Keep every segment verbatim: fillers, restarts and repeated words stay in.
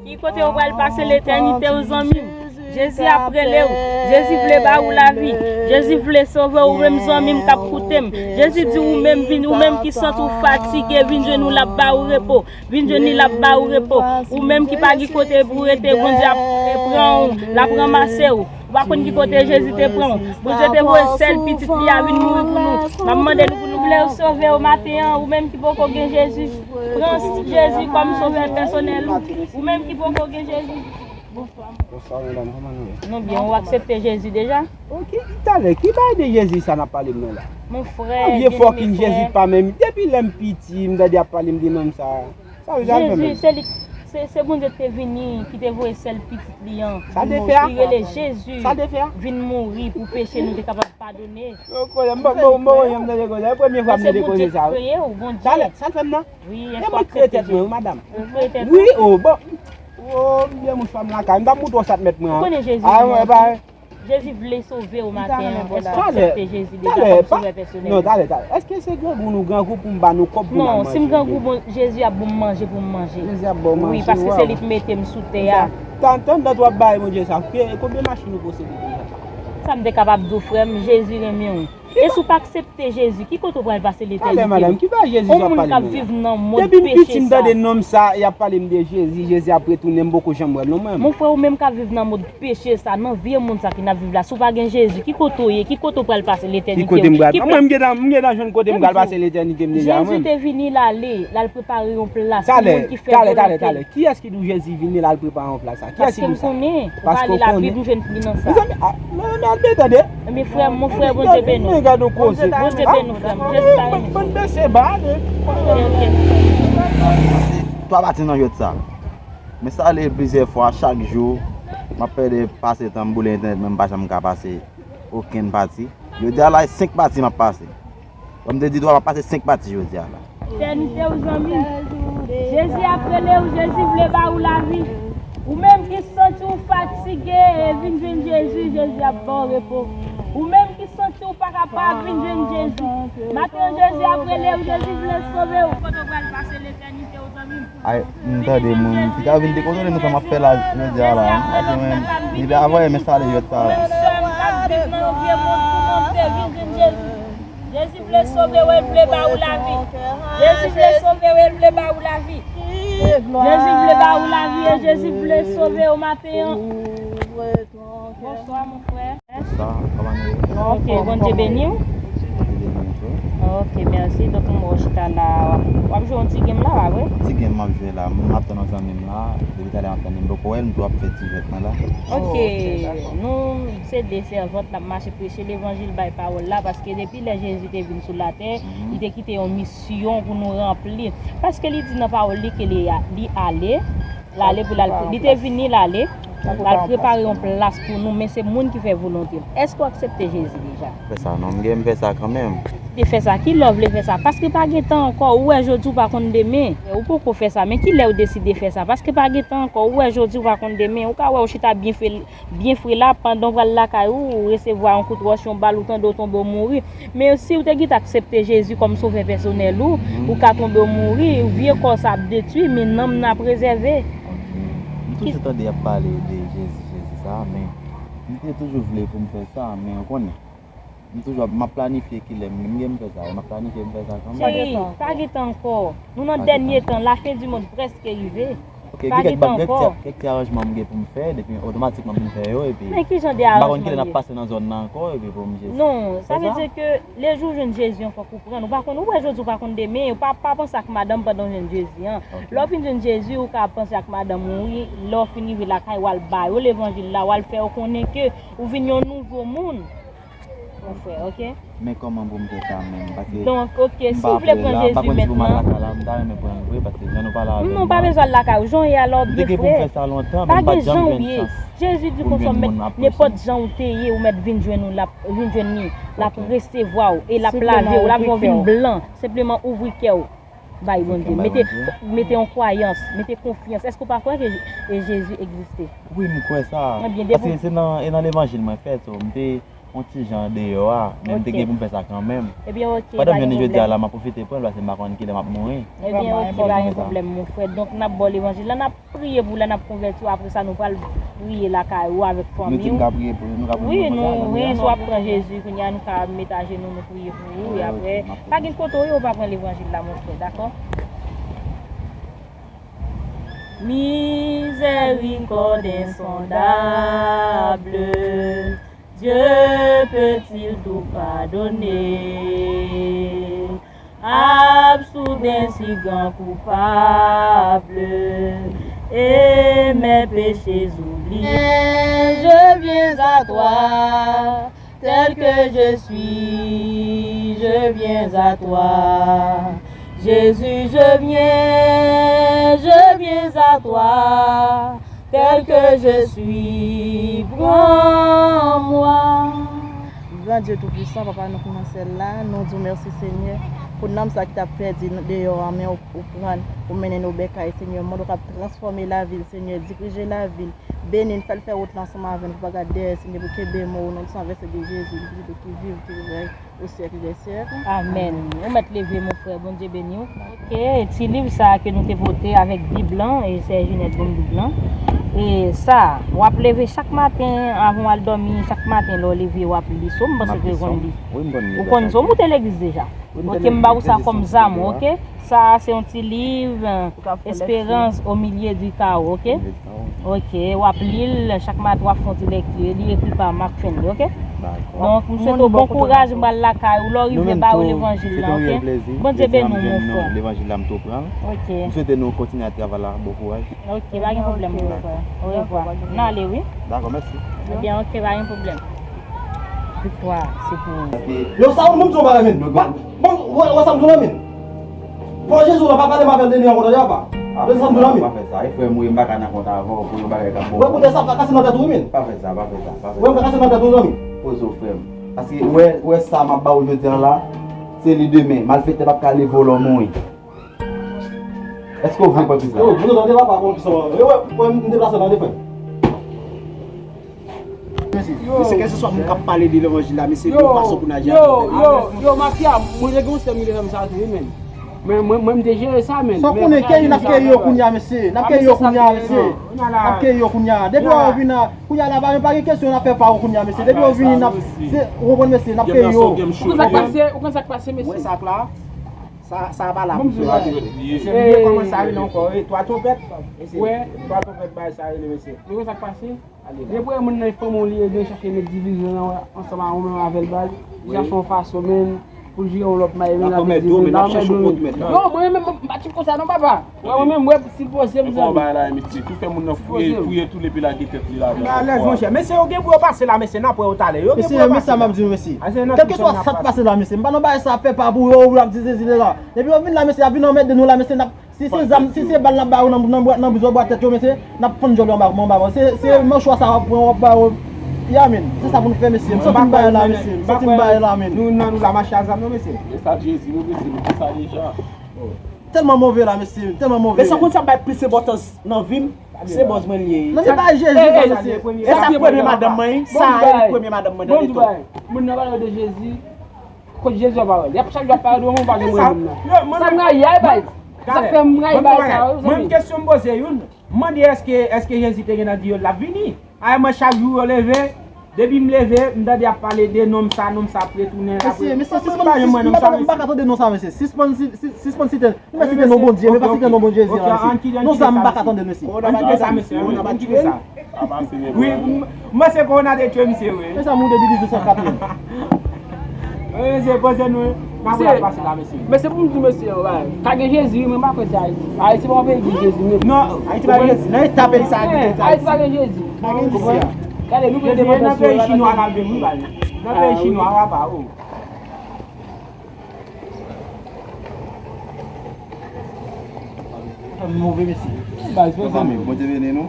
Ki kote ou pral pase letènite w, zanmi m? Jezi ap rele w. Jezi vle ba ou lavi. Jezi vle sove w, ou menm zanmi m k ap koute m. Jezi di ou menm vin, ou menm ki santi w fatige, vin jwenn ou, l ap ba ou repo. Vin jwenn li, l ap ba ou repo. Ou menm ki pa gen kote pou rete, Bondye ap pran w, l ap ranmase w. Ou pa konn ki kote Jezi te pran w. Bondye te voye sèl pitit li a vin mouri pou nou. M ap mande nou pou nou vle sove w maten an, ou menm ki poko gen Jezi. Pran Jezi kòm sovè pèsonèl ou. Ou menm ki poko gen Jezi. Bonswa, medam, kòman nou ye? Nou byen, ou aksepte Jezi deja? Ok, talè, ki bagay de Jezi sa n ap pale m nan la? Mon frè, yon vye fòkin Jezi pa menm. Depi lè m piti, m tande y ap pale m de nonm sa. Sa vle di al fè menm. Jezi, se li, se, se Bondye ki te vini, ki te voye sèl pitit li an. Sa l te fè a? Ki rele Jezi. Sa l te fè a? Vin mouri pou peche nou te kapab padone. Yo konnen, m pa, m pa, m pa, m tande koze. E premye fwa m tande koze sa. Talè, sa l fè m nan? Wi, e mwen ki kreye tèt mwen, wi, madanm. Wi, o, bon. O, m byen mouch pa m lakay. M t ap moutre w sa t mèt mwen an. Ou konnen Jezi vini. Jezi vle sove w maten an. Èske w aksepte Jezi deja kòm sovè pèsonèl ou? Non, talè, talè. Èske se grangou nou grangou pou m ba nou kòb pou n al manje? Non, si m grangou, bon, Jezi ap ban m manje pou m manje. Jezi ap ba w manje, wi, paske se li k mete m sou tè a. Tann, tann, w ap bay Bondye sa. Konbyen machin ou posede deja? Sa m te kapab di w, frè m, Jezi renmen w. E si w pa aksepte Jezi, ki kote w pral pase letènite w? Talè, madanm, ki bagay Jezi sa w ap pale m nan la? Yon moun k ap viv nan mond peche sa. Depi m piti, m tande nonm sa, y ap pale m de Jezi, Jezi ap retounen, m poko janm wè l non mwen. Mon frè, ou menm k ap viv nan mond peche sa, nan vye mond sa ke n ap viv la, si w pa gen Jezi, ki kote w ye? Ki kote w pral pase letènite w? Ki kote m pral? Mwen, m gentan, m gentan jwenn kote m pral pase letènite m deja, mwen. Jezi te vini, l ale, l al prepare yon plas pou moun ki fè volonte. Talè, talè, talè, talè. Kiyès ki di w Jezi vini, l al prepare yon plas sa? Kiyès ki di w sa? Paske m konnen. Ou pa li Labib, ou jwenn li nan sa. Mezanmi, a, men, men, al byen tande. Ebyen, frè m, mon frè, Bondye beni w. Men gade yon koze. Bondye beni w, frè m. Jezi ta renmen w. Ban, ban, ban bese ba, men. Ok, ok. Twa pati nan jwèt sa. M enstale plizyè fwa, chak jou, m ap pèdi pase tan, m boule entènèt, men m pa janm ka pase okenn pati. Jodi a la, e senk pati m ap pase. Kòm m te di twa, m ap pase senk pati jodi a la. Etènite w, zanmi m. Jezi ap rele w, Jezi vle ba ou lavi. Ou menm ki santi w fatige, vin jwenn Jezi, Jezi ap ba w repo. Ou menm ki santi w pa kapab, vin jwenn Jezi. Maten an, Jezi ap rele w, Jezi vle sove w. Kote w pral pase letènite w, zanmi m? Ay, m tande moun ki ta vin dekotwole nou sa m ap fè la jodi a la. Paske mwen, depi avan yè m enstale jwèt sa. Ou menm sè m k ap viv nan yon vye mond toumante, vin jwenn Jezi. Jezi vle sove w, e l vle ba ou lavi. Jezi vle sove w, e l vle ba ou lavi. Jezi vle ba ou lavi, e Jezi vle sove w maten an. Bonswa, mon frè. Sa, kòman nou ye? Ok, Bondye beni w. Bondye beni w tou. Ok, mèsi. Donk, m wè w chita la, w ap, w ap jwe yon ti game la, pa vre? Ti game m ap jwe la. M ap tann yon zanmi m la. Depi talè m ap tann li, m poko wè l, m tou ap fè ti jwèt mwen la. Ok, nou se de sèvant, n ap mache preche levanjil, bay pawòl la, paske depi lè Jezi te vin sou latè, li te kite yon misyon pou nou ranpli. Paske li di nan pawòl li ke li, li ale, L ale pou l al, li te vini, l ale, l al prepare yon plas pou nou, men se moun ki fè volonte l. Èske w aksepte Jezi deja? Fè sa non, m gen m fè sa kanmenm. Te fè sa, kilè w vle fè sa? Paske pa gen tan ankò, ou wè jodi w pa konn demen. Ou poko fè sa, men kilè w deside fè sa? Paske pa gen tan ankò, ou wè jodi w pa konn demen. Ou ka wè w chita byen fre, byen fre la, pandan w pral lakay ou, ou resevwa yon kout wòch, yon bal, ou tande w tonbe, w mouri. Men si w te gentan aksepte Jezi kòm sovè pèsonèl ou, ou ka tonbe w mouri, vye kò sa ap detwi, men nanm nan ap rezève. M toujou tande y ap pale de Jezi, Jezi sa, men m te toujou vle pou m fè sa, men ou konnen, m toujou ap, m ap planifye kilè m, m gen m fè sa, m ap planifye m fè sa kanmenm. Cheri, pa gen tan ankò. Nou nan dènye tan, lafen di mond prèske rive. Ok, pa gen tan ankò. Kèk ti aranjman m gen pou m fè, depi otomatikman m fin fè yo, epi m pa konn kilè n ap pase nan zòn nan ankò, epi pou m jis fè sa. Non, sa vle di ke lejou w jwenn Jezi, fòk ou pran l. Ou pa konn, ou wè jodi, ou pa konn demen, ou pa, pa panse ak madanm pandan w jwenn Jezi an. Lè w fin jwenn Jezi, ou ka panse ak madanm ou, wi, lè w fin rive lakay, w al ba yo levanjil la, w al fè yo konnen ke ou vin yon nouvo moun. Mon frè, ok? Men kòman pou m fè sa menm? Paske m pa vle la, m pa konn si pou m al lakay la, m ta renmen pran l vre, paske jan nou pale avè m la. Non, w pa bezwen al lakay ou, jan w ye a la w ap byen fre. Pa gen jan w ye. Jezi di konsa, w mèt, nenpòt jan w te ye, ou mèt vin jwenn ou, l ap vin jwenn li, l ap resevwa w, e l ap lave w, l ap fè w vin blan. Senpleman ouvri kè w bay Bondye. Mete, mete yon kwayans, mete konfyans. Èske w pa kwè ke Jezi egziste? Wi, m kwè sa. Paske se nan, e nan levanjil mwen fèt, so, m te yon ti jan deyò a, men m te gen pou m fè sa kanmenm. Ebyen, ok, pa gen pwoblèm. Pandan m jwenn li jodi a la, m ap pwofite pran l, paske m pa konn kilè m ap mouri. Ebyen, ok, pa gen pwoblèm, mon frè. Donk, n ap ba w levanjil la, n ap priye pou ou, lè n ap konvèti w, apre sa, nou pral priye lakay ou avèk fanmi w. Nou di m ka priye pou nou, nou ka priye pou mwen konsa, wi, nou, wi, nou ap pran Jezi, kounye a, nou ka met ajenou, nou priye pou ou, e apre, pa gen kote w ye, ou pa pran levanjil la, mon frè, dakò? Miséricorde insondable, Dieu peut-il tout pardonner? Absous d'un si grand coupable et mes péchés oubliés. Je viens à toi, tel que je suis, je viens à toi. Jésus, je viens, je viens à toi, tel que je suis, prends-moi. Gran Dye Toupisan, Papa nou ki nan syèl la, nou di w mèsi, Senyè, pou nanm sa ki t ap pèdi deyò a, men ou, ou pran l, ou mennen n o bèkay, Senyè. Mande w k ap transfòme lavi l, Senyè, dirije lavi l, beni l, fè l fè wout la ansanm avè n, pou pa gade dèyè, Senyè, pou kenbe men w, nan san vèse de Jezi, nou di w ki viv, ki rèy. Au siècle des siècles. Amèn. Ou mèt leve, mon frè. Bondye beni w. Ok, ti liv sa a ke nou te pote avèk Bib lan, e sè Jeanette ban m Bib lan. E sa, w ap leve chak maten, avan w al dòmi, chak maten lè w leve, w ap li sa w, m panse ke w konn li. Wi, m konn li. Ou konn sa w, m moute legliz deja. Ok, m ba ou sa kòm zam, ok? Sa a se yon ti liv, euh, Espérance au milieu du chaos, ok? Ok, w ap li l, chak maten w ap fè yon ti lekti, li ekri pa Mark Finley, ok? Donk, m swete w bon kouraj, m pral lakay ou, lè w rive, ba yo levanjil la, ok? Bondye beni w, mon frè. Levanjil la, m tou pran l. Ok. M swete nou kontinye ak travay la, bon kouraj. Ok, pa gen pwoblèm, mon frè. Orevwa. N ale, wi. Dakò, mèsi. Ebyen, ok, pa gen pwoblèm. Viktwa, se pou ou. Yo, sa ou menm di yon bagay, men. Bon, wè, wè sa m di w la, men. Pran Jezi w la, pa pale m avè l de li ankò, tande, papa. Tande sa m di w la, men. Pa fè sa, e frè m, wi, m pa ka nan kont avè w pou yon bagay k ap bon. Wè, koute sa, m ka kase nan tèt ou, wi, men. Pa fè sa, pa fè sa, pa fè sa. Wè, m ka kase nan tèt ou, zanmi. Poze w, frè m. Paske, wè, wè sa m ap ba ou jodi a la, se li demen. Malfektè p ap ka leve w lè w mouri. Èske w vle pran kisa? Yo, nou tande papa, bon, kisa w, yo, wè, wè, m deplase nan de frè. Mesye, kèlkeswa moun k ap pale de levanjil la, mesye, de yon fason pou n aji avèk yo. Yo, yo, yo, mafya, mwen te gen yon sè m ki te fè m sa tou, wi, men. Men, mwen, mwen, m te jere sa, men. Sa w konnen, keyi n ap keyi yo kounye a, mesye. N ap keyi yo kounye a, mesye. N ap keyi yo kounye a. Depi yo vin la, kounye a la, pa, pa gen kesyon n ap fè pa yo kounye a, mesye. Depi yo vini, n ap, se, ou konprann, mesye, n ap keyi yo. Ou konn sa k pase, ou konn sa k pase, mesye. Wè sa k la? Sa, sa pa la pou sa. Mesye, bliye kòman sa rele ankò, e, twa twonpèt? Mesye, twa twonpèt bagay sa rele, mesye. Ou konn sa k pase? Depi w wè moun nan e fanmi w li ye, gen chache met divizyon nan ansanm a ou menm avè l baz. Li chache yon fason, men, pou l jere yon lòt may, men l ap met divizyon nan men. Non, mwen menm, m pa tip konsa non, papa. Wè, mwen menm, wè, si l poze m, zanmi. Fè yon bagay la, mesye. Tou fè moun nan fouye, fouye tou epi lage tèt li ladan. Alèz, monchè. Mesye, yo gen pou yo pase la, mesye, n ap wè yo talè. Yo gen pou yo pase la. Mesye, mesye, sa m ap di nou, mesye. Kèlkeswa sa k pase la, mesye. M pa nan bagay sa ap fè pa pou yo, ou ap di sesi la. Depi yo vin la, mesye, y ap vin anmède nou la, mesye, n ap Si se zam, si se bal n ap ba yo nan, nan, nan bizò bwa tèt yo, mesye, n ap fann djòl yo anba, anba, anba. Se, se manchwa sa w ap pran, w ap ba yo. Ya men, se sa pou n fè, mesye. M santi m bay la, mesye. M santi m bay la, men. Nou nan, nou la mache a zam, non, mesye. Men sa Jezi, nou, mesye, nou fè sa deja. Tèlman move la, mesye, tèlman move. Mesye, ou konn sa bay plis enpòtans nan vi m? Se bòz mwen li ye. Non, se pa Jezi, mesye. E sa premye madanm mwen, sa e premye madanm mwen nan leto. Moun nan pale de Jezi. Kot Jezi ap pale? Y ap chak jou ap pale de mwen, ou pa janm wè moun nan. Sa m rayi a, bay. Sa fè m rayi bay sa yo, zanmi. Mwen, kesyon m poze youn. M mande èske, èske Jezi te gentan di yo l ap vini? Ay, mwen, chak jou yo leve, depi m leve, m tande y ap pale de nonm sa, nonm sa ap retounen, l ap retounen. Mesye, mesye, sispann, m pa ka tande non sa, mesye. Sispann, sispann site, m site non Bondye, men pa site non Bondye Jezi a, mesye. Non sa, m pa ka tande l, mesye. Ann kite sa, mesye, ann kite sa. Wi, m, m panse kowona te tchwe misye, wi. Men sa moun depi diznèf san katreven. Wi, mesye, poze nou, wi. N ap pase la, mesye. Mesye, pou m di mesye, wi, ka gen Jezi, wi, men m pa kwè se Ayiti. Ayiti pa yon peyi ki gen Jezi, men. Non, Ayiti pa gen Jezi. Nan eta peyi sa a, gen Ayiti pa gen Jezi. Pa gen Jezi. Gade, nou pran depandans yo, nan peyi chinwa la, wi, bay. Nan peyi chinwa, papa, o. Move, mesye. Baz, poze nou. Bondye beni nou.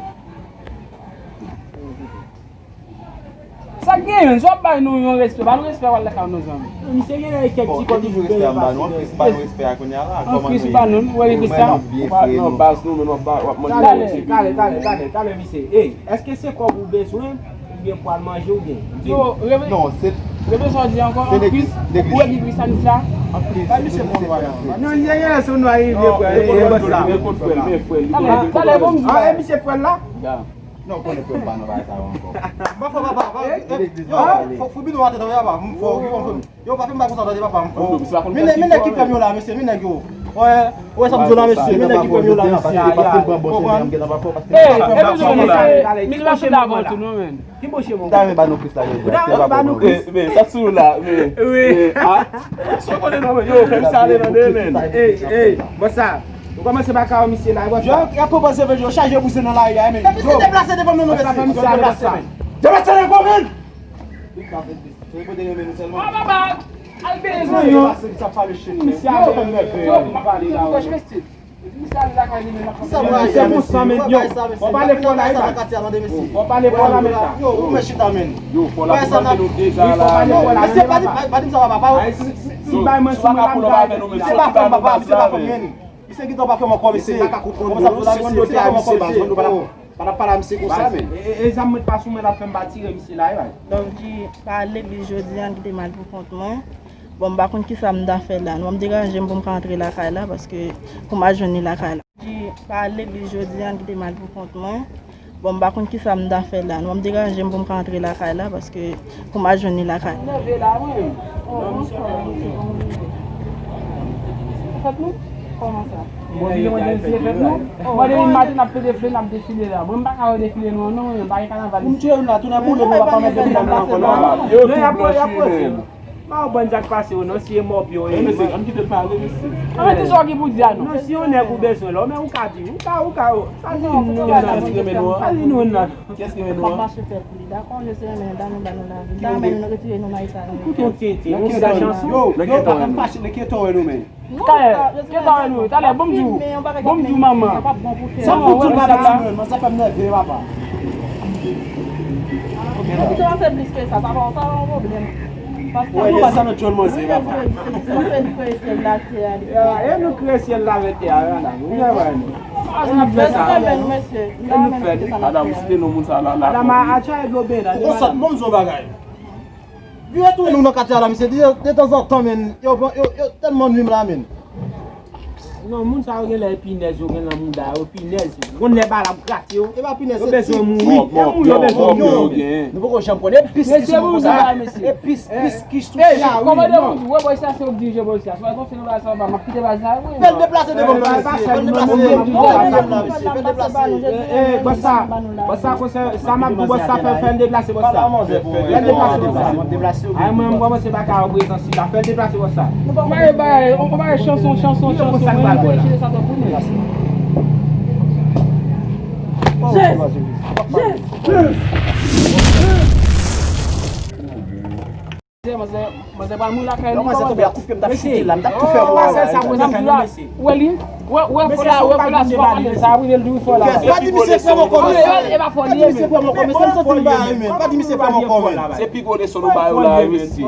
Sa k genyen, si w ap bay nou yon respè, ba nou respè, w al lakay nou, zanmi. Misye genyen kèk ti kòb li toujou respè a, m ba nou, anplis, m ba nou respè a kounye a la. Anplis, ou ba nou, ou wè respè a? Ou pa, non, baz, nou menm, w ap ba, w ap mande nou respè. Talè, talè, talè, talè, talè, misye. Ey, èske se kòb ou bezwen? Yo pral manje oubyen? Non, se reflechi sa w di ankò. An plis, ou e ki kristianis la? An plis. Ba misye bon nwa la. Non, ye, ye, se nwa li vle pran. E, e, bòs la. Talè, talè, bon, m di. Ah, e misye frè l la? Non, konnen frè m pa nan bagay sa yo ankò. Ba fò papa, ba. Yo, fò, fò bidon atè nan papa. Fò, fò, fò. Yo, pa fè m bagay konsa tande papa m. Men nèg, men nèg ki fè m yo la, mesye, men nèg yo. Wè, wè sa m di w la, mesye, men nèg ki fè m yo la, mesye. Konprann? Ey, e mesye, misye pa sot la avan tou non, menn. Ki bouche, mon frè? Ba nou plis la, yo. Ba nou plis. Men, sa sou la, men. Wi. Ah, si w konnen non, men, yo, fè m sale nan de, men. Ey, ey, bon sa. Ou kòmanse pa ka wè misye la, wè sa. Yo, y ap pran bòs yo chaje bouzen nan lari a, men. Fè misye deplase devan m non, mesye. Deplase nan gwo, men. Deplase nan gwo, men. Li ka fè plis. Se kote renmen nou sèlman. Ah, papa, al benyen zon yo. Sa pale chèf, men. Yo, fè m nève. Yo, m ap pale la, wi. Di misye ale lakay li, men, l ap fè. Se bon san, men, yo. Fò pale fò la, e ba. Fò pale fò la, men, sa. Yo, ou mèt chita, men. Yo, fò la, fò pale nou deja la. Mesye, pa di, pa, pa di m sa, papa. Ay, si, si, si, bay mwen sou mwen la, m ka. Misye pa fè m, papa, misye pa fè m, men. Misye gentan pa fè m ankò, mesye. Kòman sa pou la, mesye? Misye pa fè m ankò, mesye. Pa t ap pale a misye konsa, men. E, e, e zam mwen pa sou mwen, l ap fè m pa tire misye la, e bay. Love G pa al legliz jodi a, m kite m al pou kont mwen. Bon, m pa konn kisa m ta fè la. Non, m deranje m pou m ka antre lakay la, paske pou m al jwenn li lakay la. Love G pa al legliz jodi a, m kite m al pou kont mwen. Bon, m pa konn kisa m ta fè la. Non, m deranje m pou m ka antre lakay la, paske pou m al jwenn li lakay. Leve la, wi. Fèt nou? Kòman sa? Bon, li mande si se fèt nou. Mande li maten n ap fè defile, n ap defile la. Mwen, m pa ka wè defile nou an, non, mwen, m pa gen kanaval isi. Pou m tire nou la, tounen boule nou, w ap pa mèt defile nou ankò, non. Yo tou blanchi, men. Pa w bann sa k pase yo, non, si e mòp yo ye. Mesye, ann kite l pale, mesye. Ann di sa w gen pou di a, non. Non, si yon nèg ou bezwen la, men ou ka di, ou ka, ou ka, sa di nou, sa di nou, non. Kiyès ki renmen nou an? Kiyès ki renmen nou an? M ap mache fè pou li, dakò, mesye, renmen, ba nou, ba nou lavi. Ba nou, ba nou retire nou nan eta nou. Koute yon tenten, yon ti lajans. Yo, yo, pa fè m fache, nan ki eta w wè nou, men? Talè, ki eta w wè nou, talè, bon m di w, bon m di w, manman. Sa fout sou papa ti mwen, man, sa fè m nève, papa. Ou kite w anse plis ke sa, sa pa, sa pa yon pwoblèm. Paske nou pa sa nan djòl manzè, papa. Li se li kreye syèl la, tè a, li. Ya, e nou kreye syèl la avèk tè a, ya, la. Nou gen vre nou. An nou fè sa. An nou fè. Madanm, ou site non moun sa la, la. Madanm, a, a tchaye dlo ben la. Ou konsantre, bon, m di w yon bagay. Vire tounen nou nan katye a la, mesye. De, detanzantan, men, yo, yo, yo tèlman nwi m la, men. Non, moun sa yo genlè e pinèz yo gen nan mouda yo, pinèz. Gon lè bal ap grate yo. E pa pinèz, se ti, ti mòp, mòp, mòp yo gen. Nou poko janm konn. E pis ki sou konsa. E pis, pis ki sou chari. Kòmande moun di, wè bòy sa, se ou k dirije bòy sa. Fè l deplase devan m nan, mesye. Fè l deplase. Fè l deplase. Bòs sa, bòs sa, konsa, sa m ap di bòs sa, fè, fè l deplase bòs sa. Fè l deplase bòs sa. Ay, mwen, m kòmanse pa ka wè prezans li la. Fè l deplase bòs sa. Ou pa wè bagay, ou pa wè chanson, chanson, chanson. Mwen, mwen, mwen, mwen, mwen. Manzè, manzè, manzè pral mouri lakay li. Manzè tonbe a, kout pye m t ap choute la, m t ap tou fè mò a la. Ou wè li? Ou wè, ou wè fò la, ou wè fò la, sa rive l tou fò la. Pa di misye frè m ankò, mesye. E pa fò li ye, men. Pa di misye frè m ankò, mesye. M santi m pa renmen. Pa di misye frè m ankò, men. Se pi gwo leson nou ba yo la, mesye.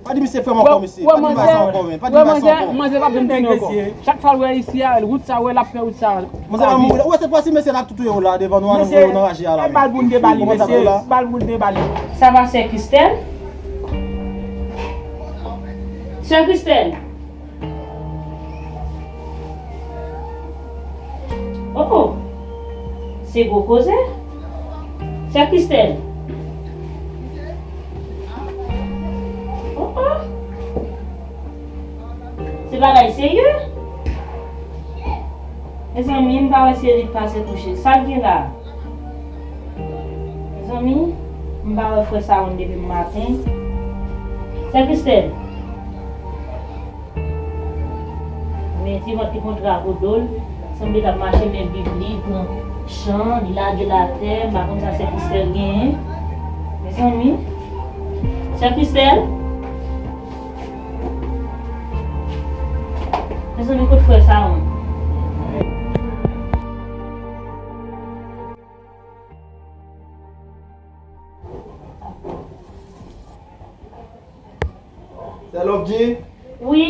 Pa di misye frè m ankò, mesye. Pa di m pa sa ankò, men. Pa di m pa sa ankò. Manzè pa vin vini ankò. Chak fwa l wè isi a, wout sa, wè l ap fè wout sa. Manzè pa mouri la. Ou wè, se fwa si mesye n ap tou touye yo la, devan nou, an nou voye yo nan raje a la, men. Bal pou n debale, mesye. Bal pou n debale. Sa va, sè Kristèl? Sè Kristèl? Oh, oh. Se gwo koze. Sè Kristèl? Oh, oh. Se bagay serye? Mezanmi, m pa wè si Elit pase kouche. Sa l gen la? Mezanmi, m pa wè frè Saron depi maten. Sè Kristèl? Men ti vant li kontre ak do l. Sanble l ap mache, men Bib li, pran chan, li lage l atè. M pa konn sa sè Kristèl genyen. Mezanmi. Sè Kristèl? Mezanmi, kot frè Saron? Sè Love G? Wi.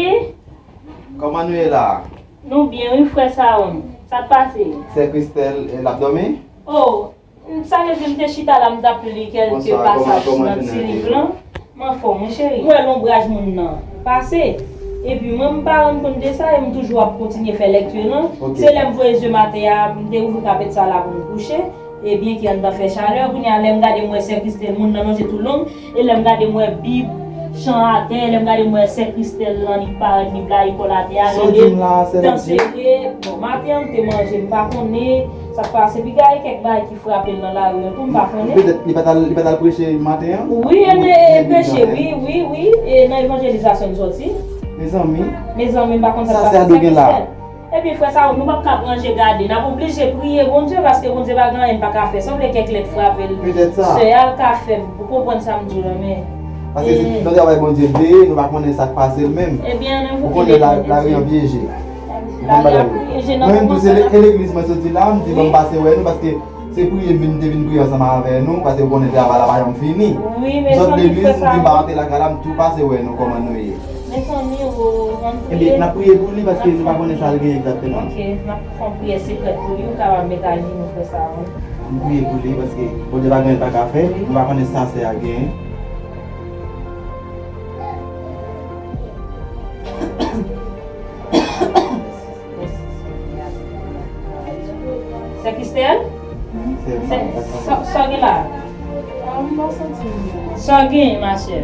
Kòman nou ye la? Nou byen, wi, frè Saron. Sa k pase? Sè Kristèl, eh, l ap dòmi? Oh, Sa vle di m te chita la, m t ap li kèlke pasaj nan ti liv lan. M anfòm, wi, cheri. M wè lonbraj moun nan pase. Epi mwen, m pa rann kont de sa e m toujou ap kontinye fè lèkti lan. Se lè m voye zye maten a, m te ouvri kapèt sa la pou m kouche. Ebyen, ki anndan fè chalè. Kounye a, lè m gade, m wè sè Kristèl, moun nan lonje tou long. E lè m gade, m wè Bib, chan atè. Lè m gade, m wè sè Kristèl lan, li parèt, li blayi kò l atè a, li dan sere. Bon, maten an, m te manje, m pa konnen sa k pase. Pi gade kèk bagay ki frape l nan lari an tou, m pa konnen. Petèt, li pa t al, li pa t al preche maten an? Wi, e nan, e preche, wi, wi, wi. E nan evanjelizasyon l sòti. Mezanmi. Mezanmi, m pa konn sa k pase. Sa, se ado gen la. Ebyen, frè Saron, nou p ap ka ranje gade. N ap oblije priye Bondye, paske Bondye pa gen anyen l pa ka fè. Sanble kèk lèt frape l. Petèt sa. Sè a l ka fè m. Ou konprann sa m di w lan, men. Paske se nan travay Bondye m te ye, nou pa konnen sa k pase l menm. Ebyen, ann envoke lèt Bondye. Ou konnen la, lari an pyeje. Lari a pyeje nan moman sa la. Mwen menm tou, se le-, e legliz mwen soti la, m di, ban m pase wè nou, paske se priye m vin, te vin priye ansanm avè nou, paske ou konnen travay la pa janm fini. M sot legliz, m di, m pa rantre lakay la, m tou pase wè nou kòman nou ye. Mezanmi, o, ann priye. Ebyen, n ap priye pou li, paske nou pa konnen sa l gen egzakteman. Ok, n ap fè yon priyè sekrè pou li, ou kapab met ajenou, frè Saron. N priye pou li, paske Bondye pa gen anyen l pa ka fè, nou pa konnen sa sè a gen. Sè Kristèl? Sè, sa, sa w gen la? Ah, m pa santi m byen. Sa w gen, ma sè?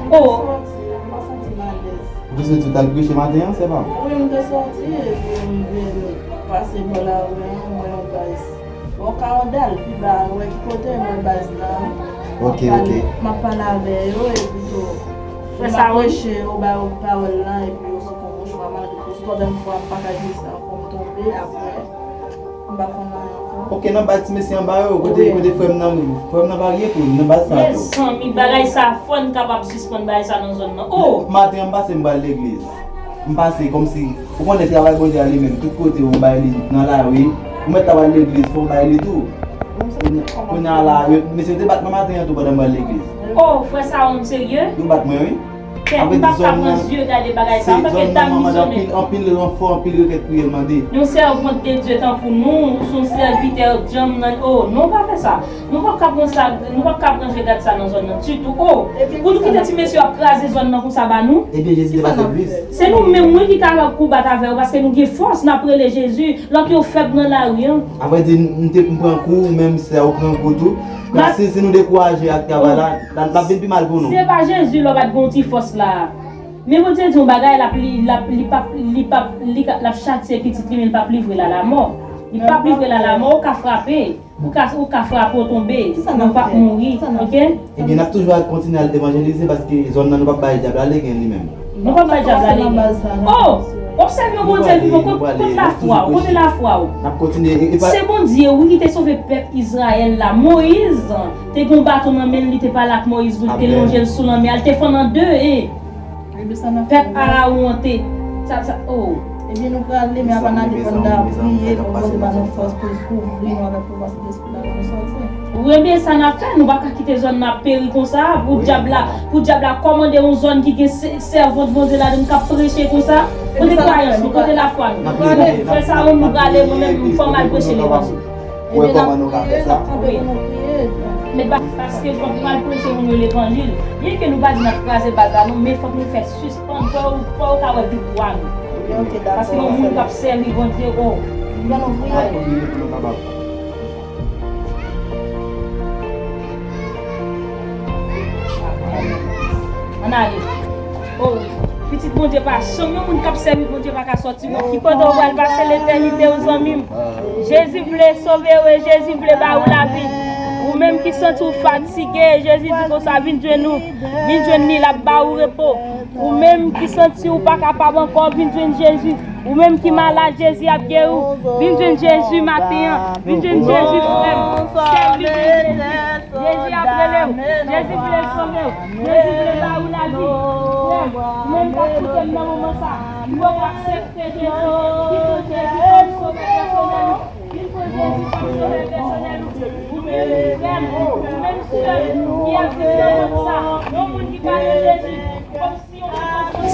Oh. M pa santi m alèz. Ou te soti, ou t al preche maten an, sè pa m? Wi, m te soti, epi m vin pase bò lari an, m wè yon baz. Bon, Kawodal, pi ba, wè ki kote, m wè baz la. Ok, ok. M ap pale avè yo, epi tou, m ap preche, yo ba yo pawòl la, epi yo sot yon mouchwa, malgre ke se twazyèm fwa m pataje sa ankò, m tonbe, apre, m pa konn anyen ankò. Ok, nan baz ti mesye anba yo, kote, kote frè m nan, frè m nan pa gen tou, nan baz sa tou. Mezanmi, bagay sa, fò n kapab sispann bagay sa nan zòn nan. Oh! Maten an, m pase, m pral legliz. M pase kòmsi, ou konnen travay Bondye a li menm, tout kote ou bay li nan lari, ou mèt ta pral legliz, fò w bay li tou. Kounye a la, yo, mesye te bat mwen maten an tou pandan m pral legliz. Oh, frè Saron, serye? Yo bat mwen, wi. Kèt, m p ap ka pran zye gade bagay sa, m pa fè damizone. Anpil, anpil ranfò, anpil rekèt priyè mande. Yon sèvant de Dye tankou nou, ou se yon sèvitè djanm nan, oh, non, pa fè sa. Nou p ap ka pran sa, nou p ap ka pran je gad sa nan zòn nan ditou. Oh, pou nou kite ti mesye yo ap kraze zòn nan konsa ba nou? Ebyen, Jezi te pase plis. Se nou menm, wi, ki kapab konbat avè yo, paske nou gen fòs, n ap rele Jezi. Lòt yo fèb nan lari an. Avrèdi, m te, m pran kou, ou menm, sè, ou pran kou tou. Men si, si nou dekouraje ak travay la, l ap, l ap vin pi mal pou nou. Se pa Jezi, lè w pa t gen yon ti fòs la. Men Bondye di yon bagay, l ap, li, l ap, li p ap, li p ap, li ka, l ap chatye pitit li, men li p ap livre l a lamò. Li p ap livre l a lamò, ou ka frape. Ou ka, ou ka frape w tonbe, men w p ap mouri, oke? Ebyen, n ap toujou al kontinye al evanjelize paske zòn nan nou p ap bay dyab la legen li menm. Nou p ap bay dyab la legen. Oh! W ap sèvi yon Bondye vivan, kote lafwa w, kote lafwa w? N ap kontinye. Se Bondye, wi, ki te sove pèp Izrayèl la. Moyiz te gen yon baton nan men l, li te pale ak Moyiz pou l te lonje l sou lanmè a, li te fann an de, e Pèp Arawon an te, sa, sa, oh. Ebyen, nou prale, men avan n ale, fò n ta priye pou Bondye ba nou fòs pou l kouvri nou avèk pouvwa Sentespri l la lè nou sòti. Wi, ebyen, sa n ap fè, nou pa ka kite zòn nan ap peri konsa, pou dyab la, pou dyab la kòmande yon zòn ki gen sè-, sèvant Bondye ladan l k ap preche konsa. Kote kwayans nou, kote lafwa nou? Frè Saron, nou prale, mwen menm, fò m al preche levanjil. Wè kòman nou ka fè sa? Wi. Men pa-, paske fòk nou al preche moun yo levanjil. Byenke nou pa di n ap kraze baz la non, men fòk nou fè sispann, fò yo, fò yo ka wè viktwa nou. Paske yon moun k ap sèvi Bondye, o. N ap priye pou nou kapab. Ann ale. O, pitit Bondye pa chanm, yon moun k ap sèvi Bondye pa ka sòti. Ti moun ki pandan w pral pase letènite w, zanmi m. Jezi vle sove w e Jezi vle ba ou lavi. Ou menm ki santi w fatige, Jezi di konsa, vin jwenn ou. Vin jwenn li, l ap ba ou repo. Ou menm ki santi w pa kapab ankò, vin jwenn Jezi. Ou menm ki malad, Jezi ap geri w. Vin jwenn Jezi maten an. Vin jwenn Jezi, frè m. Sèvi Jezi. Jezi ap rele w. Jezi vle sove w. Jezi vle ba ou lavi. Frè m, ou menm k ap koute m nan moman sa, ou poko aksepte Jezi, kite Jezi kòm sovè pèsonèl ou. Vin pran Jezi kòm sovè pèsonèl ou. Ou menm frè m, ou menm sè m ki ap viv nan mond sa, yon moun ki pa gen Jezi, kòmsi yon moun konsa.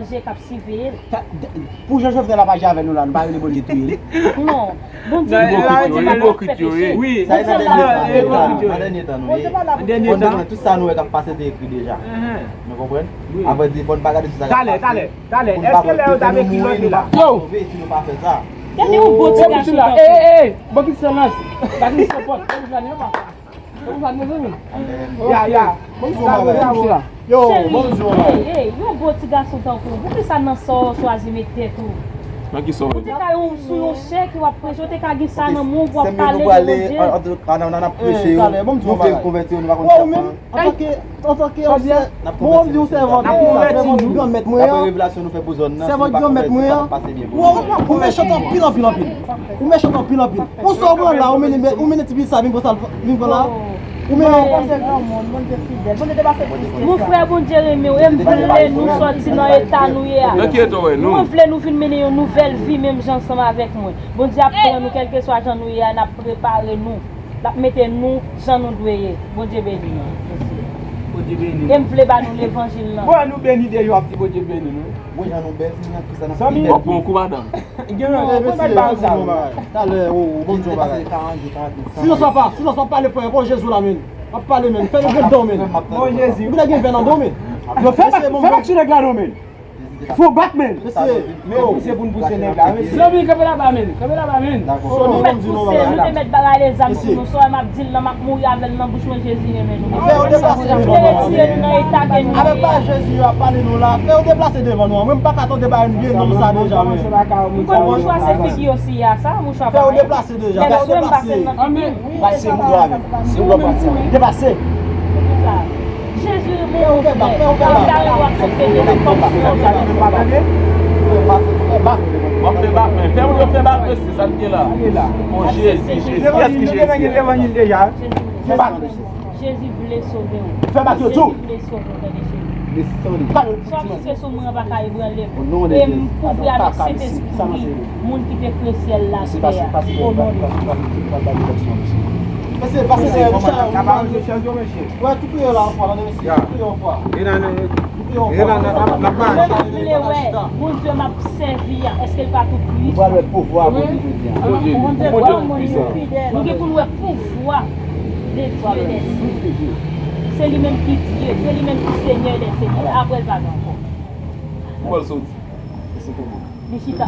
bèje k ap siveye l. Pou jan Jovenel ap aji avè nou la, nou pa rele Bondye touye li? Non. Bondye, Bondye pa fè peche. Wi. Sa e nan dènye tan, nan dènye tan nou ye. Nan dènye tan. Tout sa nou wè k ap pase te ekri deja. Nou konprann? Apre di, fò n pa gade sou sa k ap pase. Talè, talè, talè. Èske lè yo t ap ekri lòt li la? Yo! Sove si nou pa fè sa. Gade yon bon ti gason tankou. Ey, ey, ey, bon ki silans. Gade yon sopòt. Bon ki silans, mezanmi. Ya, ya. Bon, bon, bon, bon. Yo, bon, bon. Ey, ey, yon bon ti gason tankou. Poukisa nan sa w chwazi met tèt ou? Nan ki sa w? Ou te ka yon, sou yon chèk, w ap preche, ou te ka gen sa nan men w, w ap pale de Bondye. An, an, an, an ap preche yo, nou fè konvèti yo, nou pa konn sa. Antanke, antanke yon sè, bon, w ap di yon sèvant, sèvant Granmèt mwen an. Sèvant Granmèt mwen an. Ou, ou mechan anpil, anpil, anpil. Ou mechan anpil, anpil. Pou sa w pran la, ou mennen, ou mennen ti pitit sa vin pran sa, vin pran la. Ou mennen. Mon frè, Bondye renmen w, e m vle nou sòti nan eta nou ye a. Nan ki eta w wè nou? Mwen vle nou vin mennen yon nouvèl vi menm jan ansanm avèk mwen. Bondye ap pran nou, kèlkeswa jan nou ye a, n ap prepare nou. L ap mete nou jan nou dwe ye. Bondye beni nou. Bondye beni nou. E m vle ba nou levanjil lan. Bon, nou beni deja, w ap di Bondye beni nou. Bon, jan nou bèl, nou nan Kris la, n ap pi bèl. W ap pran yon kou, madanm. Gen yon, gen yon bagay sa. Talè, o, o, bon, di yon bagay. Silans papa, silans, w ap pale frè, bon, Jezi la, men. W ap pale, men. Fè yon grenn dan, men. Bon, Jezi. Ou gen vè nan do, men. Yo fè bak, fè bak sou nèg la, non, men. Fò bak, men. Mesye, men pouse pou n pouse nèg la, mesye. Zanmi, kanpe laba, men. Kanpe laba, men. Nou mèt pouse, nou te mèt bagay de zam sou nou. Sa m ap di l lan, m ap mouri avè l nan bouch mwen, Jezi renmen nou. Fè yo deplase devan nou an. Retire nou nan eta ke nou ye a. Avèk bagay Jezi yo ap pale nou la, fè yo deplase devan nou an. Mwen, m pa ka tande bagay vye nonm sa deja, men. M konn mouchwa se figi yo siye a, sa mouchwa pa. Fè yo deplase deja, fè yo deplase. Pase moun yo avè m. Se ou lòt pati. Deplase. Jezi renmen nou, frè. Fè w fè bak, fè w fè bak. Fè w fè bak, fè w fè bak. Fè bak, fè bak. W ap fè bak, men fè moun yo fè bak, mesye, sa n gen la. Bon, Jezi, Jezi, kiyès ki Jezi? Fè bak. Jezi vle sove w. Fè bak yo tou. Jezi vle sove w, tande Jezi. Sa w misye sou mwen an pa ka ebranle m. E m kouvri avèk Sentespri li, moun ki te kreye syèl la, tè a. O non de Jezi. Mesye, pase dèyè nou, chèz yo, mesye. Wè, tou priye la yon fwa, tande, mesye. Tou priye yon fwa. Tou priye yon fwa. Mwen vle wè Bondye m ap sèvi a, èske l pa tou pwisan? Nou pral wè pouvwa Bondye jodi a. Bondye tou pwisan. Nou gen pou n wè pouvwa de Dye dè sye. Se li menm ki Dye, se li menm ki Senyè dè senyè. Apre l pa gen ankò. Ou pral soti. Li chita.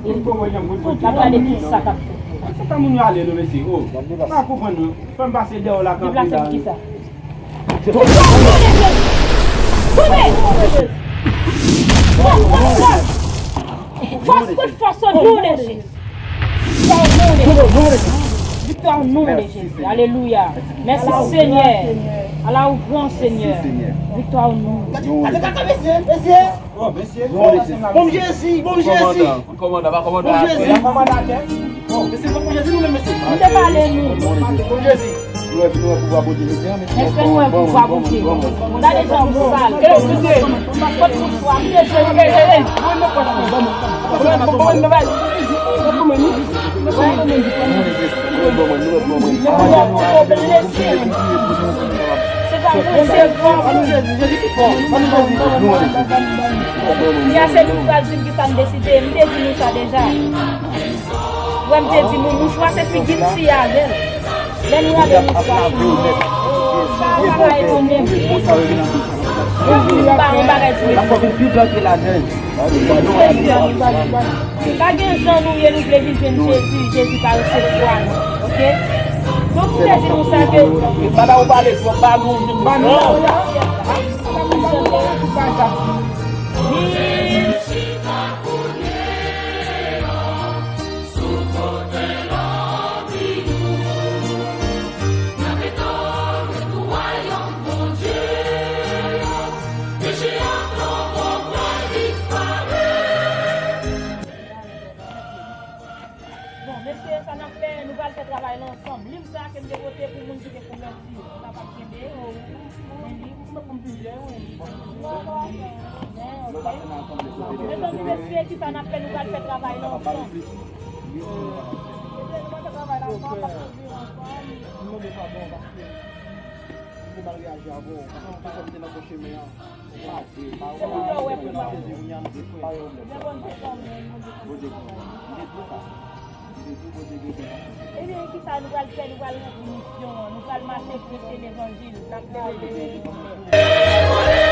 Tout moun ap gade kisa k ap fèt. Se tan moun yo ale nou, mesye. Oh, m pa konprann nou. Fè m pase dèyè w la kanpe la. Deplase m kisa? Fòs, fòs, fòs, o non de Jezi. Fòs, fòs, fòs, o non de Jezi. Viktwa o non de Jezi. Alelouya. Mèsi, Senyè. Ala ou gran, Senyè. Viktwa o non de Jezi. Bon Jezi, bon Jezi. Kòmandan, pa kòmandan atè. Mesye, bon Jezi nou menm, mesye. Nou te pale nou. Bon Jezi. Nou wè, nou wè pouvwa Bondye jodi a, mesye. Èske nou wè pouvwa Bondye? Gade jan ou sal. Kot pouvwa Bondye? Kounya se li ki pral di m kisa m deside. M te di nou sa deja. Wè, m te di nou, mouchwa se figi m siye avè l. Lè nou rale mouchwa sou nou, sa pa ka etone m. Mwen vin ba yon bagay sou mesye. Pa gen jan nou ye, nou vle vin jwenn Jezi, Jezi pa resevwa nou, oke? Donk, m te di nou sa ke. Baba ou pale twòp, ba nou, ba nou. Bon, mesye, sa n ap fè, nou pral fè travay la ansanm. Liv sa ke m te pote pou moun ki te konvèti yo, yo kapab kenbe. Men liv, men liv. Mezanmi, mesye, kisa n ap fè, nou pral fè travay la ansanm. Mesye, nou pral fè travay la ansanm, paske nou ansanm. Mwen pa bon, paske mwen mal reyaji avè w, paske mwen te nan bon chemen an. Ebyen, kisa nou pral fè? Nou pral ranpli misyon an. Nou pral mache preche levanjil. N ap preche levanjil.